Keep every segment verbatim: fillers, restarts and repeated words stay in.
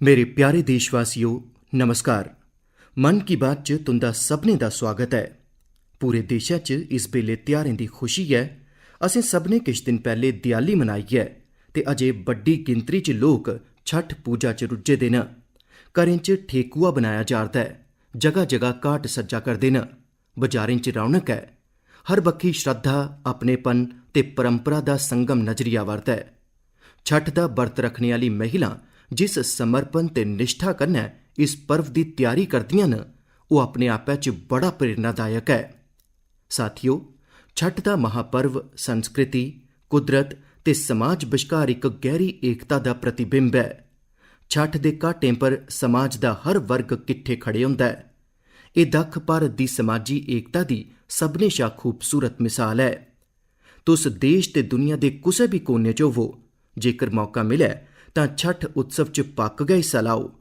मेरे प्यारे देशवासियो, नमस्कार। मन की बात च तुं'दा सभनें दा स्वागत ऐ। पूरे देशै च इस बेल्लै त्यहारें दी खुशी ऐ। असें सभनें किश दिन पैह्ले देआली मनाई ऐ ते अजें बड्डी गिनतरी च लोक छठ पूजा च रुज्झे दे न। घरें च ठेकुआ बनाया जा'रदा ऐ, जगह-जगह घाट सज्जा करदे न, बजारें च रौनक ऐ। हर बक्खी श्रद्धा, अपनेपन ते परंपरा दा संगम नजरी आवा'रदा ऐ। छठ दा बर्त रक्खने आह्ली महिलां जिस समर्पण ते निष्ठा कन्नै इस पर्व दी त्यारी करदियां न, ओह् अपने आपै च बड़ा प्रेरणादायक ऐ। साथियो, छठ दा महापर्व संस्कृति, कुदरत ते समाज बश्कार इक गैह्री एकता दा प्रतिबिंब ऐ। छठ दे घाटें पर समाज दा हर वर्ग किट्ठे खड़े होंदा ऐ। एह् दक्ख भारत दी समाजी एकता दी सभनें शा खूबसूरत मिसाल ऐ। तुस देश ते दुनिया दे कुसै बी कोने च होवो, जेकर मौका मिलै तां छठ उत्सव च पक्क गै हिस्सा लाओ।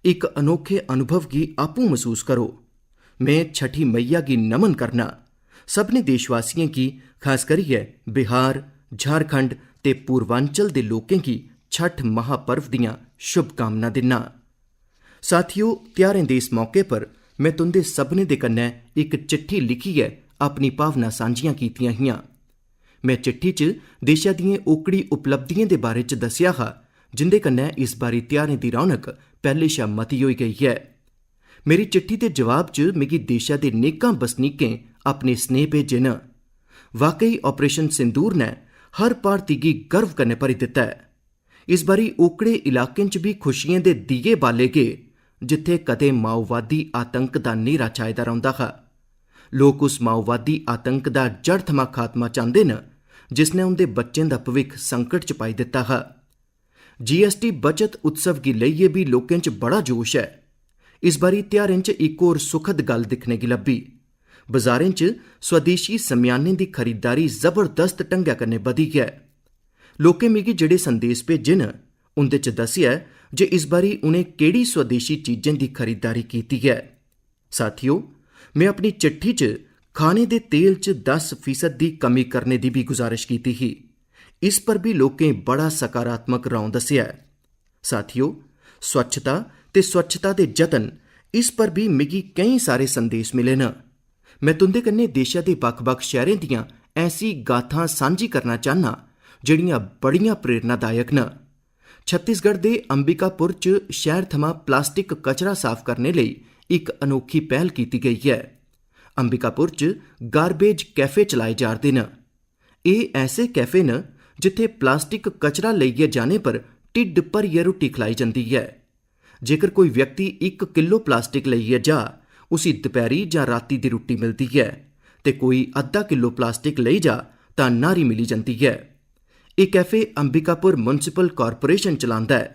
इक अनोखे अनुभव गी आपूं मसूस करो। में छठी मैया गी नमन करना। सभनें देशवासियें गी, खास करियै बिहार, झारखंड ते पूर्वांचल दे लोकें गी छठ महापर्व दियां शुभकामनां दिन्ना। साथियो, त्यहारें दे इस मौके पर में तुं'दे सभनें दे कन्नै इक चिट्ठी लिखियै अपनी भावनां सांझियां कीतियां हियां। में चिट्ठी च देशै दियें ओकड़ी उपलब्धियें दे बारे च दस्सेआ हा, जिं'दे कन्नै इस बारी त्यहारें दी रौनक पैह्ले शा मती होई गेई ऐ। मेरी चिट्ठी दे जवाब च मिगी देशै दे नेकां बसनीकें अपने स्नेह भेजे न। वाकई, ऑपरेशन सिंदूर ने हर भारती गी गर्व कन्नै भरी दित्ता ऐ। इस बारी ओकड़े इलाकें च बी खुशियें दे दीए बाले गे, जित्थै कदें माओवादी आतंक दा न्हेरा छाए दा रौंह्दा हा। लोक उस माओवादी आतंक दा जड़ थमां खात्मा चांह्दे न, जिसने उं'दे बच्चें दा भविक्ख संकट च पाई दित्ता हा। जीएसटी बचत उत्सव गी लेइयै बी लोकें च बड़ा जोश ऐ। इस बारी त्यहारें च इक होर सुखद गल्ल दिक्खने गी लब्भी। बजारें च स्वदेशी सम्यानें दी खरीददारी जबरदस्त ढंगै कन्नै बधी ऐ। लोकें मिगी जेह्ड़े संदेश भेजे न, उं'दे च दस्सेआ ऐ जे इस बारी उ'नें केह्ड़ी स्वदेशी चीजें दी खरीददारी कीती ऐ। साथियो, में अपनी चिट्ठी च खाने दे तेल च दस फीसद दी कमी करने दी बी गुजारिश कीती ही। इस पर बी लोकें बड़ा सकारात्मक रौं दस्सेआ ऐ। साथियो, स्वच्छता ते स्वच्छता दे जतन, इस पर बी मिगी केईं सारे संदेश मिले न। में तुं'दे कन्नै देशै दे बक्ख-बक्ख शैह्रें दियां ऐसी गाथां सांझी करना चाह्न्नां, जेह्ड़ियां बड़ियां प्रेरणादायक न। छत्तीसगढ़ दे अंबिकापुर च शैह्र थमां प्लास्टिक कचरा साफ करने लेई इक अनोखी पैह्ल कीती गेई ऐ। अंबिकापुर च गार्बेज कैफे चलाए जा'रदे न। एह् ऐसे कैफे न जित्थै प्लास्टिक कचरा लेइयै जाने पर ढिड्ड भरियै रुट्टी खलाई जंदी ऐ। जेकर कोई व्यक्ति इक किलो प्लास्टिक लेइयै जा, उसी दपैह्री जां राती दी रुट्टी मिलदी ऐ, ते कोई अद्धा किलो प्लास्टिक लेई जा तां न्हारी मिली जंदी ऐ। एह् कैफे अंबिकापुर म्युनिसिपल कॉरपोरेशन चलांदा ऐ।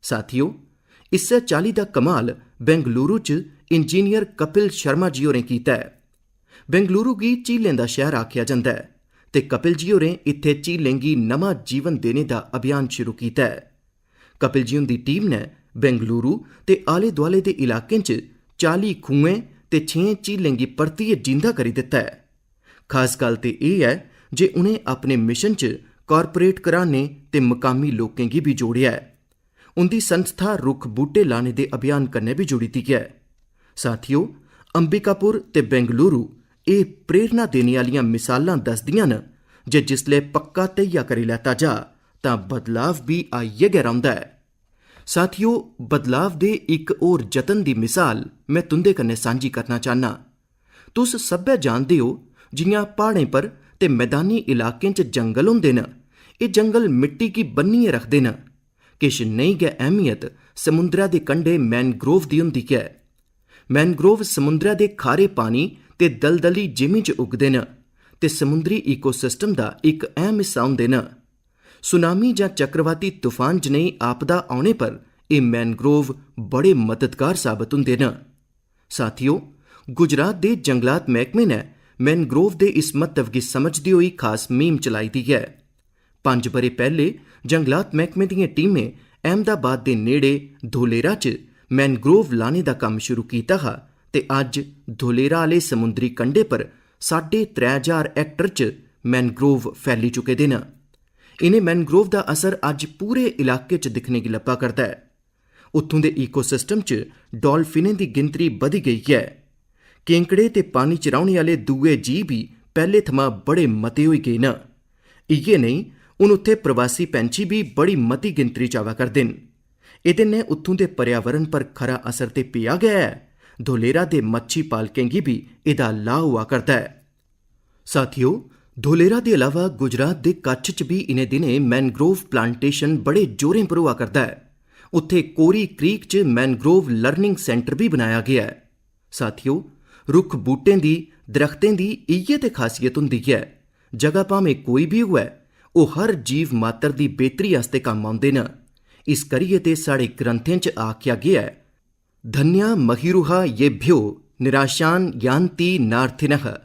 साथियो, इस्सै चाल्ली दा कमाल बेंगलुरु च इंजीनियर कपिल शर्मा जी होरें कीता ऐ। बेंगलुरु गी झीलें दा शैह्र आखेआ जंदा ऐ ते कपिल जी होरें इत्थै झीलें गी नमां जीवन देने दा अभियान शुरू कीता ऐ। कपिल जी हुंदी टीम ने बेंगलुरु ते आले-दुआले दे इलाकें च चाली खूहें ते छें झीलें गी परतियै जींदा करी दित्ता ऐ। खास गल्ल ते एह् ऐ जे उ'नें अपने मिशन च कॉरपोरेट घरानें ते मकामी लोकें गी बी जोड़ेआ ऐ। उं'दी संस्था रुक्ख बूह्टे लाने दे अभियान कन्नै बी जुड़ी दी ऐ। साथियो, अंबिकापुर ते बेंगलुरु एह् प्रेरणा देने आह्लियां मिसालां दसदियां न जे जिसलै पक्का धैया करी लैता जा तां बदलाव बी आइयै गै रौंह्दा ऐ। साथियो, बदलाव दे इक होर जतन दी मिसाल में तुं'दे कन्नै सांझी करना चाह्न्नां। तुस सब्भै जानदे ओ, जि'यां प्हाड़ें पर ते मैदानी इलाकें च जंगल होंदे न, एह् जंगल मिट्टी गी ब'न्नियै रखदे न। किश नेही गै अहमियत समुंदरै दे कंढे मैनग्रोव दी होंदी ऐ। मैनग्रोव समुंदरै दे खारे पानी ते दलदली जिमीं च उगदे न ते समुंदरी इकोसिस्टम दा इक अहम हिस्सा होंदे न। सुनामी जां चक्रवाती तूफान जनेही आपदा औने पर एह् मैनग्रोव बड़े मददगार साबत होंदे न। साथियो, गुजरात दे जंगलात मैह्कमे ने मैनग्रोव दे इस म्हत्तव गी समझदे होई खास मुहिम चलाई दी ऐ। पंज ब'रे पैह्ले जंगलात मैह्कमे दियें टीमें अहमदाबाद दे नेड़े धोलेरा च मैनग्रोव लाने दा कम्म शुरू कीता हा ते अज्ज धोलेरा आह्ले समुंदरी कंढे पर साढे त्रै ज्हार हेक्टर च मैनग्रोव फैली चुके दे न। इ'नें मैनग्रोव दा असर अज्ज पूरे इलाके च दिक्खने गी लब्भा करदा ऐ। उत्थूं दे इकोसिस्टम च डाल्फिनें दी गिनतरी बधी गेई ऐ। केंकड़े ते पानी च रौह्ने आह्ले दूए जीव बी पैह्ले थमां बड़े मते होई गे न। इ'यै नेईं, हून उत्थै प्रवासी पैंछी बी बड़ी मती गिनतरी च आवा करदे न। एह्दे नै उत्थूं दे पर्यावरण पर खरा असर ते पेआ गै ऐ, धोलेरा दे मच्छी पालकें गी बी एह्दा लाह् होआ करदा ऐ। साथियो, धोलेरा दे अलावा गुजरात दे कच्छ च बी इ'नें दिनें मैंग्रोव प्लांटेशन बड़े जोरें पर होआ करदा ऐ। उत्थै कोरी क्रीक च मैंग्रोव लर्निंग सेंटर बी बनाया गेआ ऐ। साथियो, रुक्ख बूह्टें दी, दरख्तें दी इ'यै ते खासियत होंदी ऐ। जगह भामें कोई बी होऐ, ओह् हर जीव मात्र दी बेह्तरी आस्तै कम्म औंदे न। इस करियै ते साढ़े ग्रंथें च आखेआ गेआ ऐ, "धन्या महिरुहा येभ्यो निराशान यान्ति नार्थिनः।"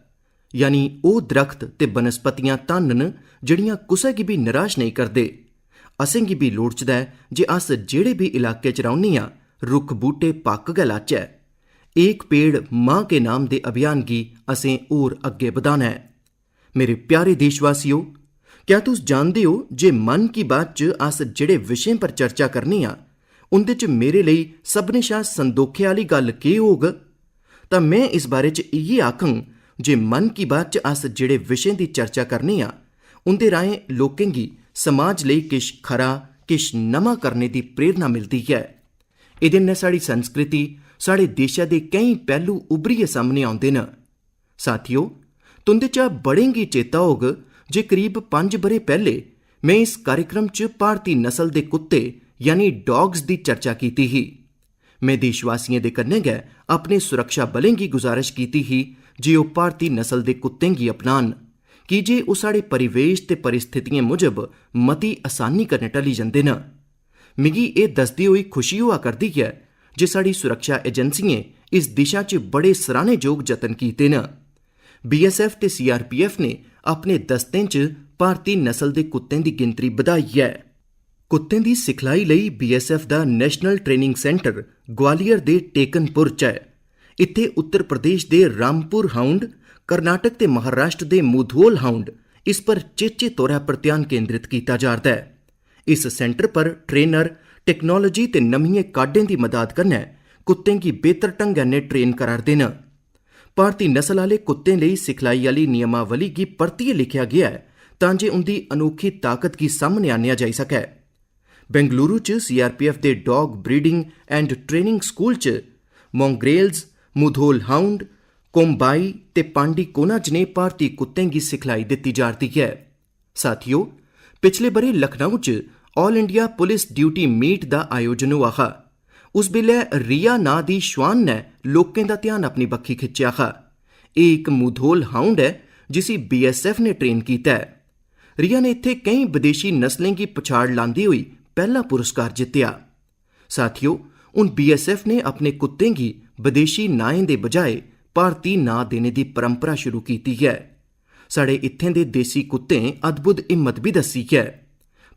यानी ओह् दरख्त ते बनस्पतियां धन्न न, जेह्ड़ियां कुसै गी बी निराश नेईं करदे। असेंगी बी लोड़चदा ऐ जे अस जेह्ड़े बी इलाके च रौह्ने आं, रुक्ख बूह्टे पक्क गै लाचै। एक पेड़ मां के नाम दे अभियान गी असें होर अग्गें बधाना ऐ। मेरे प्यारे देशवासियो, क्या तुस जानदे ओ जे मन की बात च अस जेह्ड़े विशें पर चर्चा करने आं, उं'दे च मेरे लेई सभनें शा संदोखे आह्ली गल्ल केह् होग? तां में इस बारे च इ'यै आखङ जे मन की बात च अस जेह्ड़े विशें दी चर्चा करने आं, उं'दे राहें लोकें गी समाज लेई किश खरा, किश नमां करने दी प्रेरणा मिलदी ऐ। एह्दे नै साढ़ी संस्कृति, साढ़े देशै दे केईं पैह्लू उब्भरियै सामने औंदे न। साथियो, तुं'दे चा बड़ें गी चेता होग जे करीब पंज ब'रे पैह्ले में इस कार्यक्रम च भारती नस्ल दे कुत्ते, यानी डॉग्स दी चर्चा कीती ही। में देशवासियें दे कन्नै गै अपने सुरक्षा बलें गी गुजारिश कीती ही जे ओह् भारती नस्ल दे कुत्तें गी अपनान, की जे ओह् साढ़े परिवेश ते परिस्थितियें मुजब मती असानी कन्नै ढली जंदे न। मिगी एह् दसदे होई खुशी होआ करदी ऐ जे साढ़ी सुरक्षा एजेंसियें इस दिशा च बड़े सराह्नेजोग जतन कीते न। बीएसएफ ते सीआरपीएफ ने अपने दस्तें च भारती नस्ल दे कुत्तें दी गिनतरी बधाई ऐ। कुत्तें दी सिखलाई लेई बीएसएफ दा नेशनल ट्रेनिंग सेंटर ग्वालियर दे टेकनपुर च ऐ। इत्थै उत्तर प्रदेश दे रामपुर हाउंड, कर्नाटक ते महाराष्ट्र दे मुधोल हाउंड इस पर चेचे तौरा पर ध्यान केंद्रित कीता जा'रदा ऐ। इस सेंटर पर ट्रेनर टेक्नोलॉजी ते नमियें काढें दी मदाद कन्नै कुत्तें गी बेहतर ढंगै नै ट्रेन करा'रदे न। भारती नस्ल आह्ले कुत्तें लेई सिखलाई आह्ली नियमावली गी परतियै लिखेआ गेआ ऐ तां जे उं'दी अनोखी ताकत गी सामनै आह्नेआ जाई सकै। बेंगलुरु च CRPF related dog breeding and training school च मोंग्रेल्स, मुधोल हाउंड, कोम्बाई ते पांडी कोना जनेह् भारती कुत्तें गी सिखलाई दित्ती जा'रदी ऐ। साथियो, पिछले ब'रे लखनऊ च all India police duty meet दा आयोजन होआ हा। उस बेल्लै रिया नांऽ दी श्वान ने लोकें दा ध्यान अपनी बक्खी खिच्चेआ हा। एह् इक मुधोल हाउंड ऐ जिसी बीएसएफ ने ट्रेन कीता ऐ। रिया ने इत्थै केईं बदेशी नस्लें गी पछाड़ लांदे होई पैह्ला पुरस्कार जित्तेआ। साथियो, हून बीएसएफ ने अपने कुत्तें गी बदेशी नाएं दे बजाए भारती नांऽ देने दी परंपरा शुरू कीती ऐ। साढ़े इत्थें दे देसी कुत्तें अद्भुत हिम्मत बी दस्सी ऐ।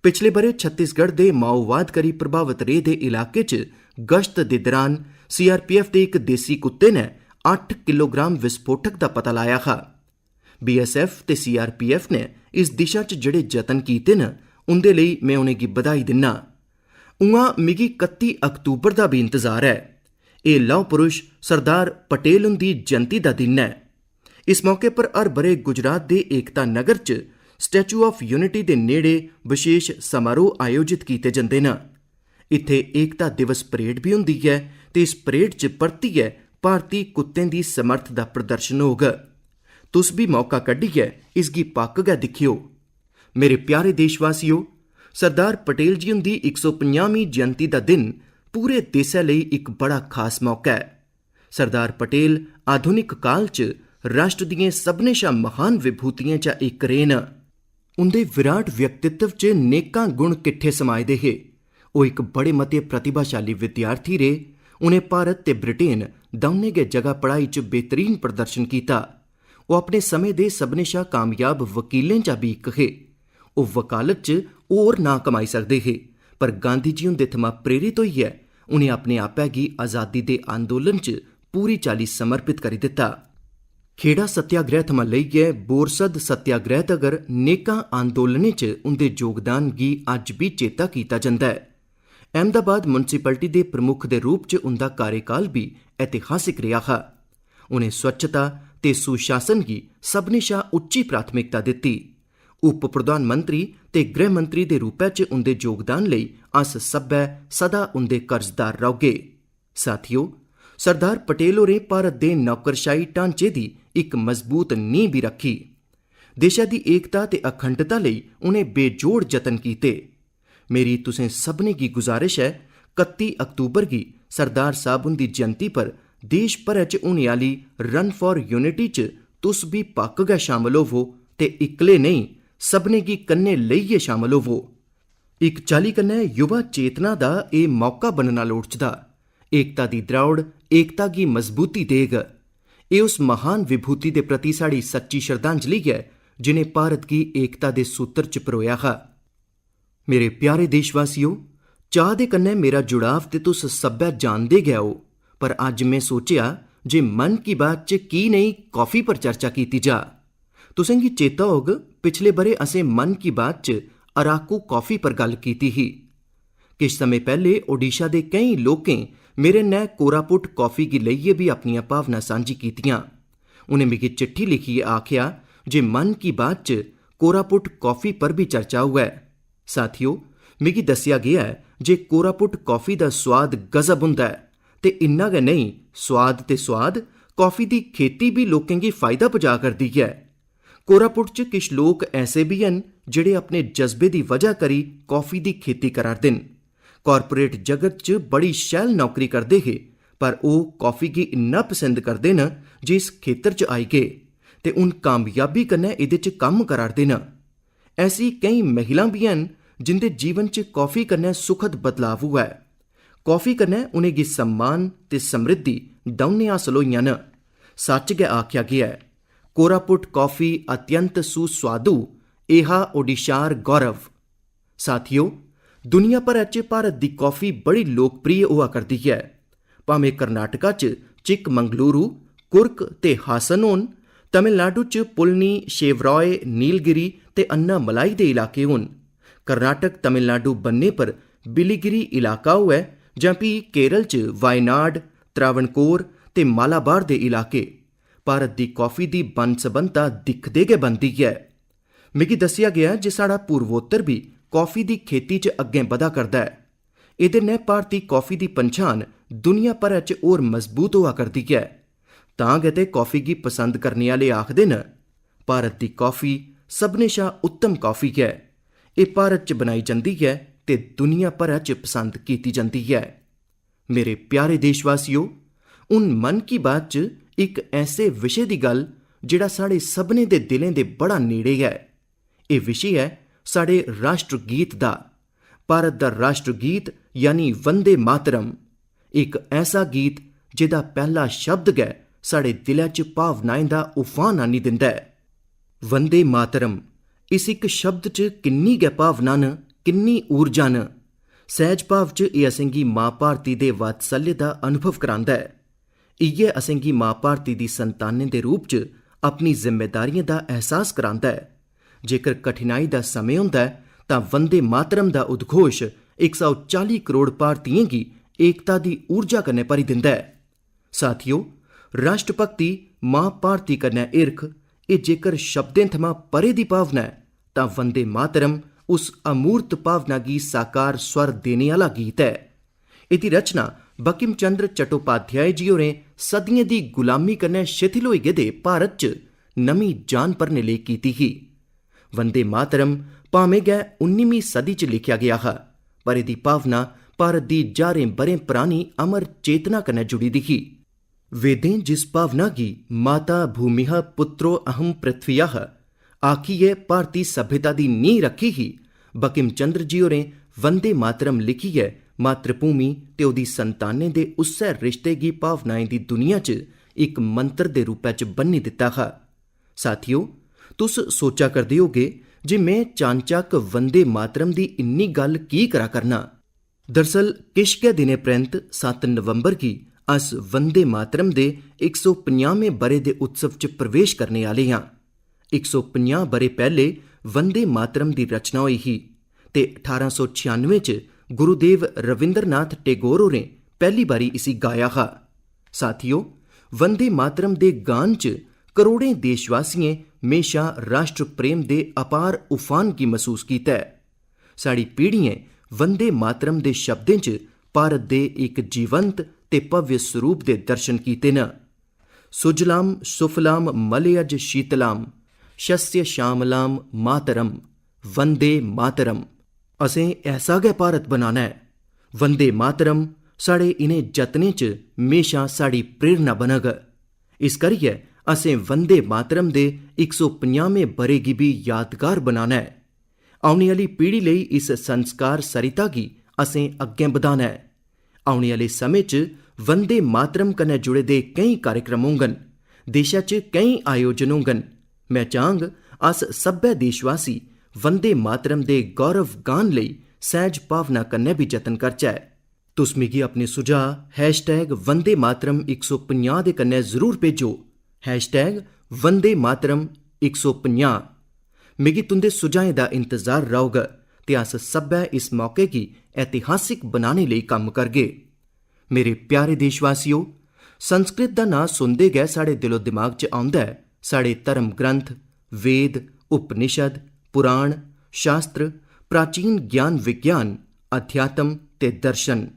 पिछले ब'रे छत्तीसगढ़ दे माओवाद करी प्रभावत रेह् दे इलाके च गश्त दे दरान सीआरपीएफ दे इक देसी कुत्ते ने अट्ठ किलोग्राम विस्फोटक दा पता लाया हा। बीएसएफ ते सीआरपीएफ ने इस दिशा च जेह्ड़े जतन कीते न, उं'दे लेई में उ'नेंगी बधाई दिन्ना। उ'आं, मिगी कत्ती अक्तूबर दा बी इंतजार ऐ। एह् लौह पुरुष सरदार पटेल हुंदी जयंती दा दिन ऐ। इस मौके पर हर ब'रे गुजरात दे एकता नगर च स्टैचू ऑफ यूनिटी दे नेड़े विशेष समारोह आयोजित कीते जंदे न। इत्थै एकता दिवस परेड बी होंदी ऐ ते इस परेड च परतियै भारती कुत्तें दी समर्थ दा प्रदर्शन होग। तुस बी मौका कड्ढियै इसगी पक्क गै दिक्खेओ। मेरे प्यारे देशवासियो, सरदार पटेल जी हुंदी इक सौ पंजाहमीं जयंती दा दिन पूरे देसै लेई इक बड़ा खास मौका ऐ। सरदार पटेल आधुनिक काल च राष्ट्र दियें सभनें शा महान विभूतियें चा इक रेह् न। उं'दे विराट व्यक्तित्व च नेकां गुण किट्ठे समाए दे हे। ओह् इक बड़े मते प्रतिभाशाली विद्यार्थी रेह्। उ'नें भारत ते ब्रिटेन दौनें गै जगह पढ़ाई च बेहतरीन प्रदर्शन कीता। ओह् अपने समें दे सभनें शा कामयाब वकीलें चा बी इक हे। ओह् वकालत च होर नांऽ कमाई सकदे हे, पर गांधी जी हुंदे थमां प्रेरित होइयै उ'नें अपने आपै गी अजादी दे आंदोलन च पूरी चाल्ली समर्पित करी दित्ता। खेड़ा सत्याग्रह थमां लेइयै बोरसद सत्याग्रह तगर नेकां आंदोलनें च उं'दे जोगदान गी अज्ज बी चेता कीता जंदा ऐ। अहमदाबाद म्युनिसिपैलिटी दे प्रमुख दे रूप च उं'दा कार्यकाल बी ऐतिहासिक रेहा हा। उ'नें स्वच्छता ते सुशासन गी सभनें शा उच्ची प्राथमिकता दित्ती। उप प्रधानमंत्री ते गृह मंत्री दे रूपै च उं'दे योगदान लेई अस सब्भै सदा उं'दे कर्जदार रौह्गे। साथियो, सरदार पटेल होरें भारत दे नौकरशाही ढांचे दी इक मजबूत नींह बी रक्खी। देशै दी एकता ते अखंडता लेई उ'नें बेजोड़ जतन कीते। मेरी तुसें सभनें गी गुजारिश ऐ, कत्ती अक्तूबर गी सरदार साहब हुंदी जयंती पर देश भरै च होने आह्ली Run for Unity च तुस बी पक्क गै शामल होवो ते इक्कले नेईं, सभनें गी कन्नै लेइयै शामल होवो। इक चाल्ली कन्नै युवा चेतना दा एह् मौका बनना लोड़चदा। एकता दी द्रौड़ एकता गी मजबूती देग। एह् उस महान विभूति दे प्रति साढ़ी सच्ची श्रद्धांजलि ऐ, जि'नें भारत गी एकता दे सूत्र च परोया हा। मेरे प्यारे देशवासियो, चाह् दे कन्नै मेरा जुड़ाव ते तुस सब्भै जानदे गै ओ, पर अज्ज में सोचेआ जे मन की बात च की नेईं कॉफी पर चर्चा कीती जा। तुसेंगी चेता होग, पिछले ब'रे असें मन की बात च अराकू कॉफी पर गल्ल कीती ही। किश समें पैह्ले ओडिशा दे केईं लोकें मेरे नै कोरापुट कॉफी गी लेइयै बी अपनियां भावनां सांझी कीतियां। उ'नें मिगी चिट्ठी लिखियै आखेआ जे मन की बात च कोरापुट कॉफी पर बी चर्चा होऐ। साथियो, मिगी दस्सेआ गेआ ऐ जे कोरापुट कॉफी दा सोआद गजब होंदा ऐ ते इन्ना गै नेईं, सोआद ते सोआद, कॉफी दी खेती बी लोकें गी फायदा पजा करदी ऐ। कोरापुट च किश लोक ऐसे बी हैन जेह्ड़े अपने जज्बे दी वजह करी कॉफी दी खेती करा 'रदे न। कॉरपोरेट जगत च बड़ी शैल नौकरी करदे हे, पर ओह् कॉफी गी इन्ना पसंद करदे न जे इस खेतर च आई गे ते हून कामयाबी कन्नै एह्दे च कम्म करा 'रदे न। ऐसी केईं महिलां बी हैन जिं'दे जीवन च कॉफी कन्नै सुखद बदलाव होआ ऐ। कॉफी कन्नै उ'नेंगी सम्मान ते समृद्धि दौनें हासल होइयां न। सच्च गै आखेआ गेआ ऐ, "कोरापुट कॉफी अत्यंत सुस्वादु, एहा ओडिशार गौरव।" साथियो, दुनिया भरै च भारत दी कॉफी बड़ी लोकप्रिय होआ करदी ऐ। भामें कर्नाटका च चिकमंगलुरु, कुर्ग ते हासन होन, तमिलनाडु च पुलनी, शेवरॉय, नीलगिरी ते अन्नामलाई दे इलाके होन, कर्नाटक तमिलनाडु बन्ने पर बिलीगिरी इलाका होऐ जां फ्ही केरल च वायनाड, त्रावणकोर ते मालाबार दे इलाके, भारत दी कॉफी दी बन्न-सबन्नता दिखदे गै बनदी ऐ। मिगी दस्सेआ गेआ जे साढ़ा पूर्वोत्तर बी कॉफी दी खेती च अग्गें बधा करदा ऐ। एह्दे नै भारती कॉफी दी पंछान दुनिया भरै च होर मजबूत होआ करदी ऐ। तां गै ते कॉफी गी पसंद करने आह्ले आखदे न, "भारत दी कॉफी सभनें शा उत्तम कॉफी ऐ। एह् भारत च बनाई जंदी ऐ ते दुनिया भरै च पसंद कीती जंदी ऐ।" मेरे प्यारे देशवासियो, हून मन की बात च इक ऐसे विशे दी गल्ल जेह्ड़ा साढ़े सभनें दे दिलें दे बड़ा नेड़े ऐ। एह् विशे ऐ साढ़े राष्ट्र गीत दा। भारत दा राष्ट्र गीत यानी वंदे मातरम, इक ऐसा गीत जेह्दा पैह्ला शब्द गै साढ़े दिलै च भावनाएं दा उफान आह्नी दिंदा ऐ। वंदे मातरम, इस इक शब्द च किन्नी गै भावना न, किन्नी ऊर्जा न। सैह्ज भाव च एह् असेंगी मां भारती दे वात्सल्य दा अनुभव करांदा ऐ। इ'यै असेंगी मां भारती दी संतानें दे रूप च अपनी जिम्मेदारियें दा एहसास करांदा ऐ। जेकर कठिनाई दा समें होंदा ऐ, तां वंदे मातरम दा उद्घोष इक सौ चाली करोड़ भारतीयें गी एकता दी ऊर्जा कन्नै भरी दिंदा ऐ। साथियो, राष्ट्रभक्ति, मां भारती कन्नै हिरख, एह् जेकर शब्दें थमां परे दी भावना ऐ, तां वंदे मातरम उस अमूर्त भावना गी साकार स्वर देने आह्ला गीत ऐ। एह्दी रचना बंकिम चंद्र चट्टोपाध्याय जी होरें सदियें दी गुलामी कन्नै शिथिल होई गेदे भारत च नमीं जान भरने लेई कीती ही। वंदे मातरम भामें गै उन्नीमीं सदी च लिखेआ गेआ हा, पर एह्दी भावना भारत दी ज्हारें ब'रें परानी अमर चेतना कन्नै जुड़ी दी ही। वेदें जिस भावना गी "माता भूमिः पुत्रो अहम पृथ्व्याः" आखियै भारती सभ्यता दी नींह रक्खी ही, बंकिम चंद्र जी होरें वंदे मातरम लिखियै मातृभूमि ते ओह्दी संतानें दे उस्सै रिश्ते गी भावनाएं दी दुनिया च इक मंत्र दे रूपै च बन्नी दित्ता हा। साथियो, तुस सोचा करदे होगे जे में चानचक्क वंदे मातरम दी इन्नी गल्ल की करा करना। दरअसल, किश गै दिनें परैंत, सत्त नवंबर गी, अस वंदे मातरम दे इक सौ पंजाहमें ब'रे दे उत्सव च प्रवेश करने आह्ले आं। इक सौ पंजाह् ब'रे पैह्ले वंदे मातरम दी रचना होई ही ते ठारां सौ छेआनुए च गुरुदेव रविंद्रनाथ टैगोर होरें पैह्ली बारी इसी गाया हा। साथियो, वंदे मातरम दे गान च करोड़ें देशवासियें म्हेशां राष्ट्र प्रेम दे अपार उफान गी मसूस कीता ऐ। साढ़ी पीढ़ियें वंदे मातरम दे शब्दें च भारत दे इक जीवंत ते भव्य सरूप दे दर्शन कीते न। सुजलाम सुफलाम मलयज शीतलाम शस्य श्यामलाम मातरम वंदे मातरम। असें ऐसा गै भारत बनाना ऐ। वंदे मातरम साढ़े इ'नें जतनें च म्हेशां साढ़ी प्रेरणा बनग। इस करियै असें वंदे मातरम दे इक सौ पंजाहमें ब'रे गी बी यादगार बनाना ऐ। औने आह्ली पीढ़ी लेई इस संस्कार सरिता गी असें अग्गें बधाना ऐ। औने आह्ले समें च वंदे मातरम कन्नै जुड़े दे केईं कार्यक्रम होङन, देशै च केईं आयोजन होङन। में चाहंग अस सब्भै देशवासी वंदे मातरम दे गौरव गान लेई सैह्ज भावना कन्नै बी जतन करचै। तुस मिगी अपने सुझाऽ हैशटैग वंदे मातरम इक सौ पंजाह् दे कन्नै जरूर भेजो। हैशटैग वंदे मातरम इक सौ पंजाह्। मिगी तुं'दे सुझाएं दा इंतजार रौह्ग ते अस सब्भै इस मौके गी ऐतिहासिक बनाने लेई कम्म करगे। मेरे प्यारे देशवासियो, संस्कृत दा नांऽ सुनदे गै साढ़े दिलो दिमाग च औंदा ऐ साढ़े धर्म ग्रंथ, वेद, उपनिषद, पुराण, शास्त्र, प्राचीन ज्ञान विज्ञान, अध्यात्म ते दर्शन।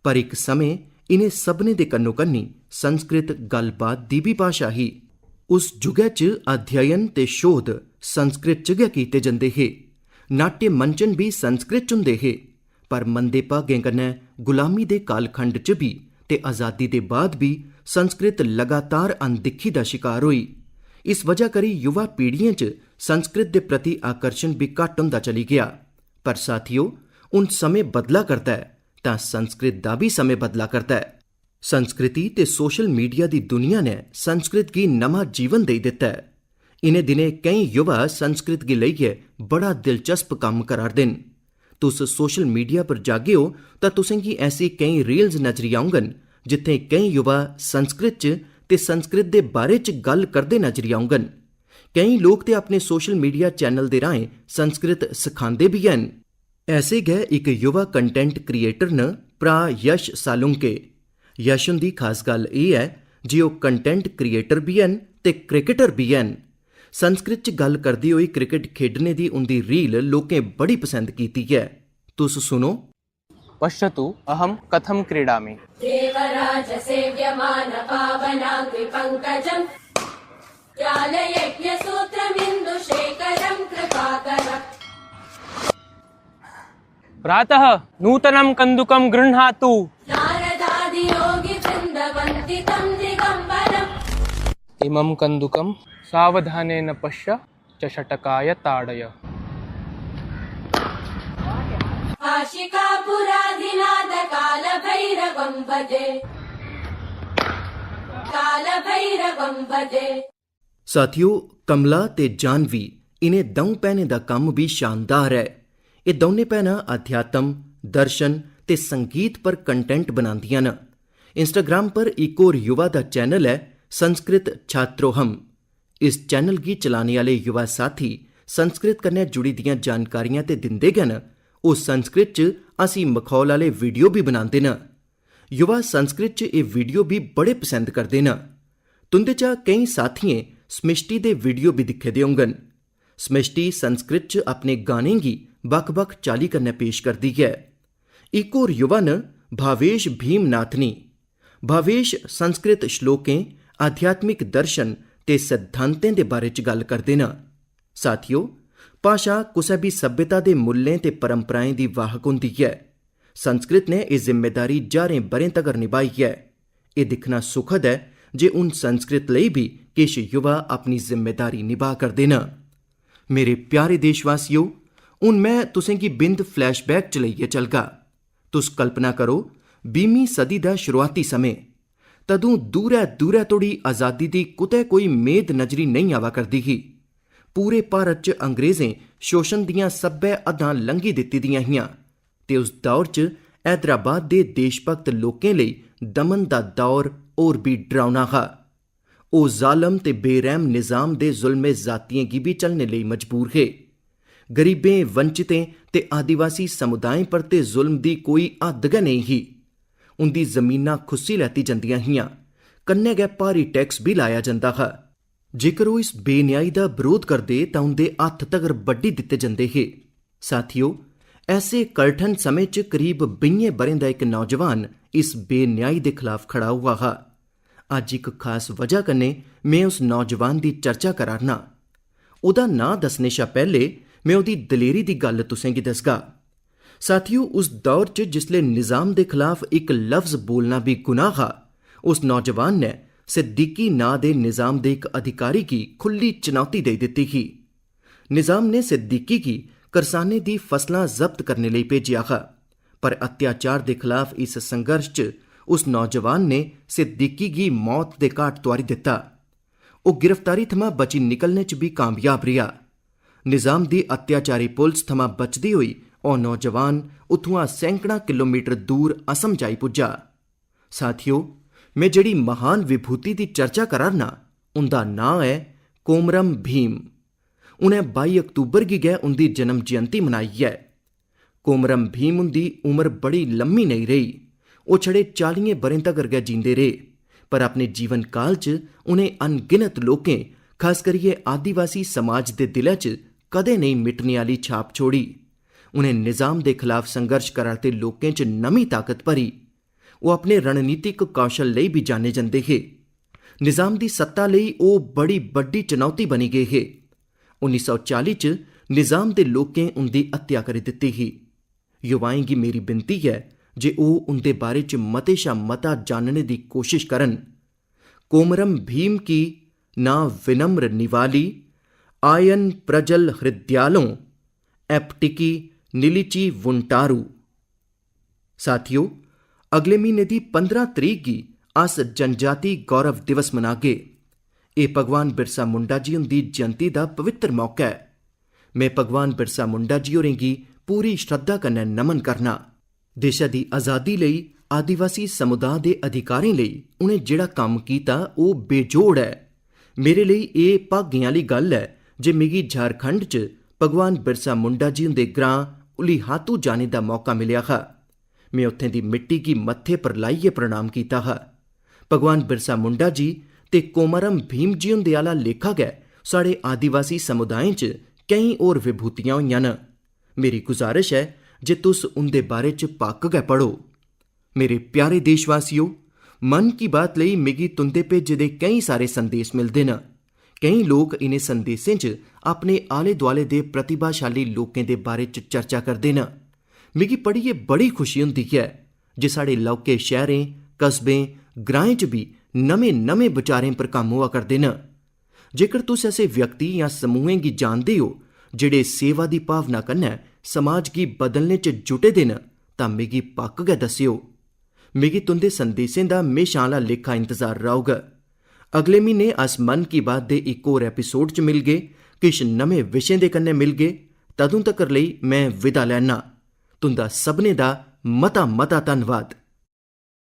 पर इक समें इ'नें सभनें दे कन्नो-कन्नी संस्कृत गल्लबात दी बी भाशा ही। उस जुगै च अध्ययन ते शोध संस्कृत च गै कीते जंदे हे। नाट्य मंचन बी संस्कृत च होंदे हे। पर मंदे भागें कन्नै गुलामी दे कालखंड च बी ते अजादी दे बाद बी संस्कृत लगातार अनदिक्खी दा शिकार होई। इस वजह करी युवा पीढ़ियें च संस्कृत दे प्रति आकर्षण बी घट्ट होंदा चली गेआ। पर साथियो, हून समें बदला करदा ऐ, तां संस्कृत दा बी समें बदला करदा ऐ। संस्कृति ते सोशल मीडिया दी दुनिया ने संस्कृत गी नमां जीवन देई दित्ता ऐ। इ'नें दिनें केईं युवा संस्कृत गी लेइयै बड़ा दिलचस्प कम्म करा 'रदे न। तुस सोशल मीडिया पर जागे ओ तां तुसें गी ऐसी केईं रील्स नजरी औङन, जित्थें केईं युवा संस्कृत च ते संस्कृत दे बारे च गल्ल करदे नजरी औङन। केईं लोक ते अपने सोशल मीडिया चैनल दे राहें संस्कृत सखांदे बी हैन। ऐसे गै इक युवा कंटेंट क्रिएटर न भ्राऽ यश सालुंके। यश हुंदी खास गल्ल एह् ऐ जे ओह् कंटेंट क्रिएटर बी हैन ते क्रिकेटर बी हैन। संस्कृत च गल्ल करदे होई क्रिकेट खेढने दी उं'दी रील लोकें बड़ी पसंद कीती ऐ। तुस सुनो। पश्यतु, अहं कथं क्रीडामि। देवराजसेव्यमानपावनाङ्घ्रिपङ्कजम्। ज्ञानयज्ञसूत्रमिन्दुशेखरं कृपाकरम्। प्रातः नूतनं कन्दुकं गृह्णातु। नारदादियोगिवृन्दवन्दितं दिगम्बरम्। इमं कन्दुकं सावधानेन पश्य च षटकाय ताडय। काशिकापुराधिनाथकालभैरवं भजे। कालभैरवं भजे। साथियो, कमला ते जाह्नवी, इ'नें द'ऊं भैनें दा कम्म बी शानदार ऐ। एह् दौनें भैनां अध्यात्म, दर्शन ते संगीत पर कंटेंट बनांदियां न। Instagram पर इक होर युवा दा चैनल ऐ संस्कृत छात्रोहम। इस चैनल गी चलाने आह्ले युवा साथी संस्कृत कन्नै जुड़ी दियां जानकारियां ते दिंदे गै न, ओह् संस्कृत च हंसी मखौल आह्ले वीडियो बी बनांदे न। युवा संस्कृत च एह् वीडियो बी बड़े पसंद करदे न। तुं'दे चा केईं साथियें स्मिष्टी दे वीडियो बी दिक्खे दे होङन। स्मिष्टी संस्कृत च अपने गानें गी बक्ख-बक्ख चाल्ली कन्नै पेश करदी ऐ। इक होर युवा न भावेश भीमनाथनी। भावेश संस्कृत श्लोकें, आध्यात्मिक दर्शन ते सिद्धांतें दे बारे च गल्ल करदे न। साथियो, भाशा कुसै बी सभ्यता दे मुल्लें ते परंपराएं दी वाहक होंदी ऐ। संस्कृत ने एह् जिम्मेदारी ज्हारें ब'रें तगर नभाई ऐ। एह् दिक्खना सुखद ऐ जे हून संस्कृत लेई बी किश युवा अपनी जिम्मेदारी निभा करदे न। मेरे प्यारे देशवासियो, हून में तुसें गी बिंद flashback च लेइयै चलगा। तुस कल्पना करो, बीहमीं सदी दा शुरुआती समें। तदूं दूरै-दूरै तोड़ी अजादी दी कुतै कोई मेद नजरी नेईं आवा करदी ही। पूरे भारत च अंग्रेजें शोशन दियां सब्भै हद्दां लंघी दित्ती दियां हियां ते उस दौर च हैदराबाद दे देशभक्त लोकें लेई दमन दा दौर होर बी डरौना हा। ओह् जालम ते बेरैह्म निजाम दे जुल्मे जातियें गी बी झल्लने लेई मजबूर हे। गरीबें, वंचितें ते आदिवासी समुदायें पर ते जुल्म दी कोई हद्द गै नेईं ही। उंदी जमीनां खुस्सी लैती जंदियां हियां, कन्नै गै भारी टैक्स बी लाया जंदा हा। जेकर ओह् इस बेन्यायी दा बरोध करदे तां उंदे हत्थ तगर बड्ढी दित्ते जंदे हे। साथियो, ऐसे कठन समें च करीब बीहें ब'रें दा इक नौजवान इस बेन्यायी दे खलाफ खड़ा होआ हा। अज्ज इक खास वजह कन्नै में उस नौजवान दी चर्चा करा 'रना। ओह्दा नांऽ दस्सने शा पैह्ले में ओह्दी दलेरी दी गल्ल तुसें गी दसगा। साथियो, उस दौर च जिसलै निजाम दे खलाफ इक लफ्ज बोलना बी गुनाह हा, उस नौजवान ने सिद्दीकी नांऽ दे निजाम दे इक अधिकारी गी खु'ल्ली चुनौती देई दित्ती ही। निजाम ने सिद्दीकी गी करसानें दी फसलां जब्त करने लेई भेजेआ हा, पर अत्याचार दे खलाफ इस संघर्ष च उस नौजवान ने सिद्दीकी गी मौत दे घाट तुआरी दित्ता। ओह् गिरफ्तारी थमां बची निकलने च बी कामयाब रेहा। निजाम दी अत्याचारी पुलस थमां बचदी होई ओह् नौजवान उत्थुआं सैकड़ां किलोमीटर दूर असम जाई पुज्जा। साथियो, में जेह्ड़ी महान विभूति दी चर्चा करा 'रना, उंदा नांऽ ऐ कोमरम भीम। उ'नें बाई अक्तूबर गी गै उंदी जन्म जयंती मनाई ऐ। कोमरम भीम हुंदी उम्र बड़ी लम्मी नेईं रेही। ओह् छड़े चालियें ब'रें तगर गै जींदे रेह्, पर अपने जीवन काल च उ'नें अनगिनत लोकें, खास करियै आदिवासी समाज दे दिलै च कदें नेईं मिटने आह्ली छाप छोड़ी। उ'नें निजाम दे खलाफ संघर्ष करा 'रदे लोकें च नमीं ताकत भरी। ओह् अपने रणनीतिक कौशल लेई बी जाने जंदे हे। निजाम दी सत्ता लेई ओह् बड़ी बड्डी चुनौती बनी गे हे। उन्नी सौ चाली च निजाम दे लोकें उंदी हत्या करी दित्ती ही। युवाएं गी मेरी विनती ऐ जे ओह् उंदे बारे च मते शा मता जानने दी कोशश करन। कोमरम भीम की ना विनम्र निवाली, आयन प्रजल हृदयालों, एप्टिकी निलिची वुंटारू। साथियो, अगले म्हीने दी पंदरां तरीक गी अस जनजाति गौरव दिवस मनागे। एह् भगवान बिरसा मुंडा जी हुंदी जयंती दा पवित्र मौका ऐ। में भगवान बिरसा मुंडा जी होरें गी पूरी श्रद्धा कन्नै नमन करना। देशै दी आजादी लेई, आदिवासी समुदाय दे अधिकारें लेई उ'नें जेह्ड़ा कम्म कीता, ओह् बेजोड़ ऐ। मेरे लेई एह् भागें आह्ली गल्ल ऐ जे मिगी झारखंड च भगवान बिरसा मुंडा जी हुंदे ग्रां उलीहातू जाने दा मौका मिलेआ हा। में उत्थें दी मिट्टी गी मत्थे पर लाइयै प्रणाम कीता हा। भगवान बिरसा मुंडा जी ते कोमारम भीम जी हुंदे आह्ला लेखा गै साढ़े आदिवासी समुदायें च केईं होर विभूतियां होइयां न। मेरी गुजारिश ऐ जे तुस उं'दे बारे च पक्क गै पढ़ो। मेरे प्यारे देशवासियो, मन की बात लेई मिगी तुं'दे भेजे दे केईं सारे संदेश मिलदे न। केईं लोक इ'नें संदेशें च अपने आले-दुआले दे प्रतिभाशाली लोकें दे बारे च चर्चा करदे न। मिगी पढ़ियै बड़ी खुशी होंदी ऐ जे साढ़े लौह्के शैह्रें, कस्बें, ग्राएं च बी नमें-नमें विचारें पर कम्म होआ करदे न। जेकर तुस ऐसे व्यक्ति जां समूहें गी जानदे ओ जेह्ड़े सेवा दी भावना कन्नै समाज गी बदलने च जुटे दे न, तां मिगी पक्क गै दस्सेओ। मिगी तुं'दे संदेशें दा म्हेशां आह्ला लेखा इंतजार रौह्ग। अगले म्हीने अस मन की बात दे इक होर एपिसोड च मिलगे, किश नमें विशें दे कन्नै मिलगे। तदूं तकर लेई में विदा लैन्ना। तुं'दा सभनें दा मता-मता धन्नवाद।